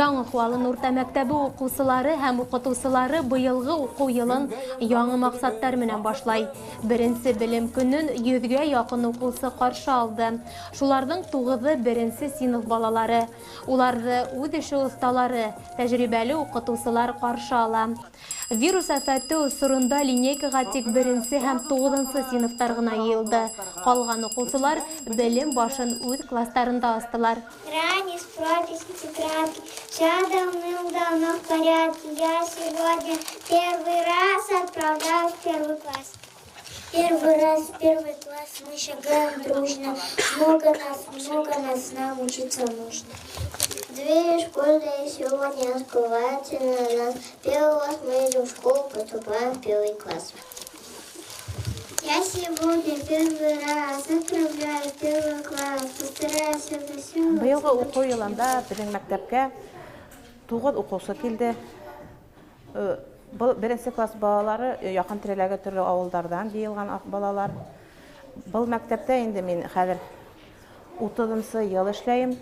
Яңы Хвалын урта мәктәбе уҡыусылары һәм уҡытыусылары быйылғы уҡыу йылын яңы маҡсаттар менән башлай. Беренсе белем көнөн 100-гә яҡын уҡыусы ҡаршы алды. Шуларҙың 9-ы беренсе синыф балалары. Уларҙы үҙ эше оҫталары, тәжрибәле уҡытыусылар ҡаршы ала. Вирус афәте осоронда линейкаға тик беренсе һәм 9-нсы синыфтар ғына йыйылды. Ҡалған уҡыусылар белем башын үҙ класстарында астылар. Ранец, прописи, тетрадки, все давным-давно в порядке. Я сегодня первый раз отправляюсь в первый класс. Первый раз в первый класс мы шагаем дружно. Много нас, нам учиться нужно. Двери школьные сегодня открываются на нас. Первый раз мы идем в школу, поступаем в первый класс. Я сегодня первый раз отправляюсь в первый класс. Постараюсь весело. Быйылғы уҡыу йылында беҙҙең мәктәпкә 9 уҡыусы килде. Был беренсе класс балалары яҡын тирәләге төрлө ауылдарҙан йыйылған балалар. Был мәктәптә инде мин хәҙер 30-нсы йыл эшләйем.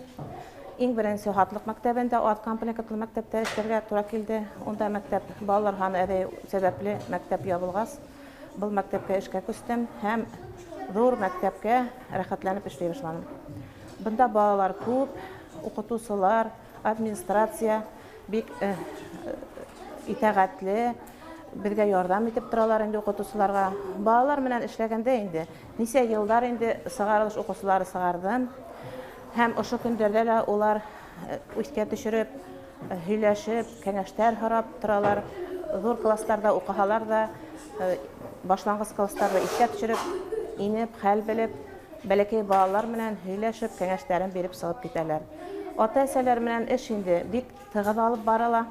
Иң беренсе Һатлыҡ мәктәбендә, ат комплектлы мәктәптә эшләргә тура килде. Унда мәктәп балалар һаны әҙәй сәбәпле мәктәп ябылғас, был мәктәпкә эшкә күстем һәм ҙур мәктәпкә рәхәтләнеп эшләй башланым. Бында балалар күп, уҡытыусылар, администрация бик итәғәтле, беҙгә ярҙам итеп торалар инде уҡытыусыларға. Балалар менән эшләгәндә инде нисә йылдар инде сығарылыш уҡыусылары сығарҙым. Һәм ошо көндәрҙә лә улар иҫкә төшөрөп, һөйләшеп, кәңәштәр һорап торалар. Ҙур класстарҙа уҡыһалар ҙа, башланғыс класстарҙы иҫкә төшөрөп, инеп, хәл белеп, бәләкәй балалар менән һөйләшеп, кәңәштәрен биреп сығып китәләр. Ата-әсәләр менән эш инде бик тығыҙ алып барыла.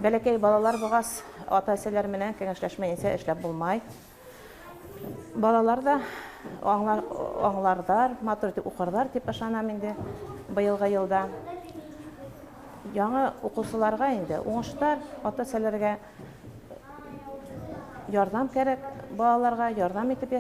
Бәләкәй балалар булғас, ата-әсәләр менән кәңәшләшмәйенсә эшләп булмай. Балалар да аңларҙар, матур итеп уҡырҙар тип ышанам инде быйылғы йылда. Яңы уҡыусыларға инде уңыштар, ата-әсәләргә ярҙам кәрәк, балаларға ярҙам итеп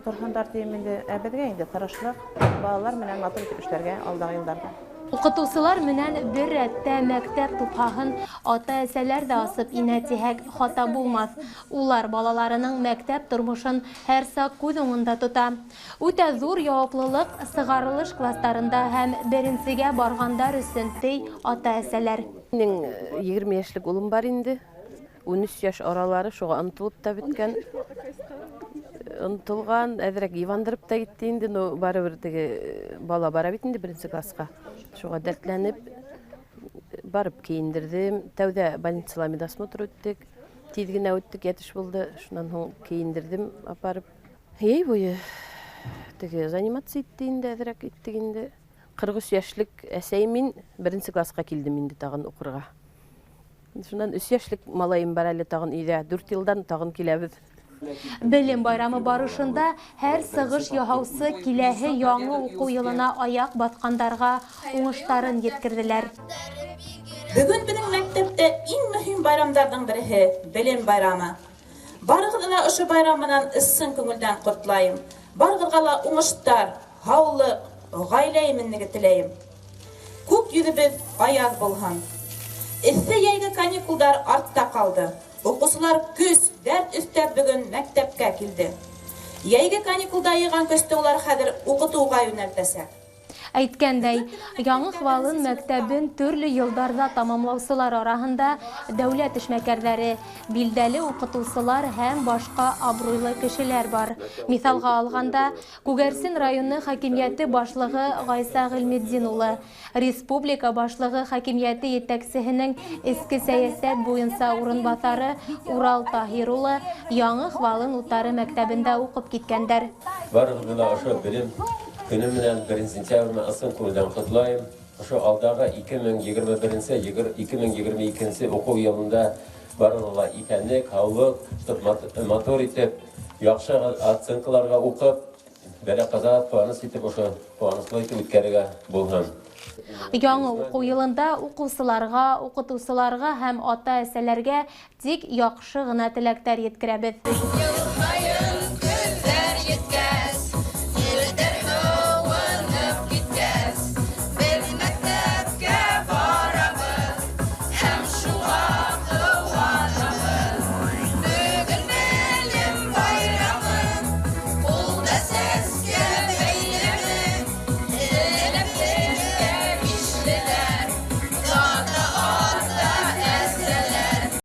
торһондар тием инде. Ә беҙгә инде тырышлыҡ, балалар менән матур итеп эшләргә алдағы йылдарҙа. Уҡытыусылар менән бер рәттә мәктәп тупһаһын ата-әсәләр ҙә асып инә тиһәк хата булмаҫ. Улар балаларының мәктәп тормошон һәр саҡ күҙ уңында тота. Үтә ҙур яуаплылыҡ сығарылыш класстарында һәм беренсегә барғандар өсөн, ти ата-әсәләр. Минең 20 йәшлек улым бар инде. 13 йәш аралары шуға ынтылып та бөткән. Ынтылған, әҙерәк ивандырып та китте инде, но барыбер теге бала бара бит инде беренсе классҡа. Шуға дәртләнеп барып кейендерҙем. Тәүҙә больницала медосмотр үттек. Тиҙ генә үттек, йәтеш булды. Шунан һуң кейендерҙем апарып. Йәй буйы теге заниматься итте инде, әҙерәк иттек инде. 43 йәшлек әсәй мин беренсе классҡа килдем инде тағын уҡырға. Шунан 3 йәшлек малайым бар әле тағын өйҙә. 4 йылдан тағын киләбеҙ. Белем байрамы барышында һәр сығыш яһаусы киләһе яңы уҡыу йылына аяҡ баҫҡандарға уңыштарын еткерҙеләр. Бөгөн беҙҙең мәктәптә иң мөһим байрамдарҙың береһе белем байрамы. Барығыҙҙы ла ошо байрам менән ысын күңелдән ҡотлайым. Барығыҙға ла уңыштар, һаулыҡ, ғаилә именлеге теләйем. Күк йөҙөбөҙ аяҙ булһын. Эҫе йәйге каникулдар артта ҡалды. Уҡыусылар көс, дәрт өҫтәп бөгөн мәктәпкә килде. Йәйге каникулда йыйған көстө улар хәҙер уҡытыуға йүнәлтәсәк. Әйткәндәй, Яңы Хвалын мәктәбен төрлө йылдарҙа тамамлаусылар араһында дәүләт эшмәкәрҙәре, билдәле уҡытыусылар һәм башҡа абруйлы кешеләр бар. Миҫалға алғанда, Күгәрсен районы хакимиәте башлығы Ғайса Ғилметдин улы, республика башлығы хакимиәте етәксеһенең эске сәйәсәт буйынса урынбаҫары Урал Таһир улы Яңы Хвалын утары мәктәбендә уҡып киткәндәр. Барығыҙҙы ла ошо белем көнө менән 1 сентябрь менән ысын күңелдән ҡотлайым. Ошо алдағы 2021-нсе, 2022-нсе уҡыу йылында барығыҙға ла иҫәнлек, һаулыҡ, чтоб матур итеп, яҡшы оценкаларға уҡып, бәлә-ҡаза ҡыуаныс итеп, ошо ҡыуаныслы итеп үткәрергә булһын. Яңы уҡыу йылында уҡыусыларға, уҡытыусыларға һәм ата-әсәләргә тик яҡшы ғына теләктәр еткерәбеҙ.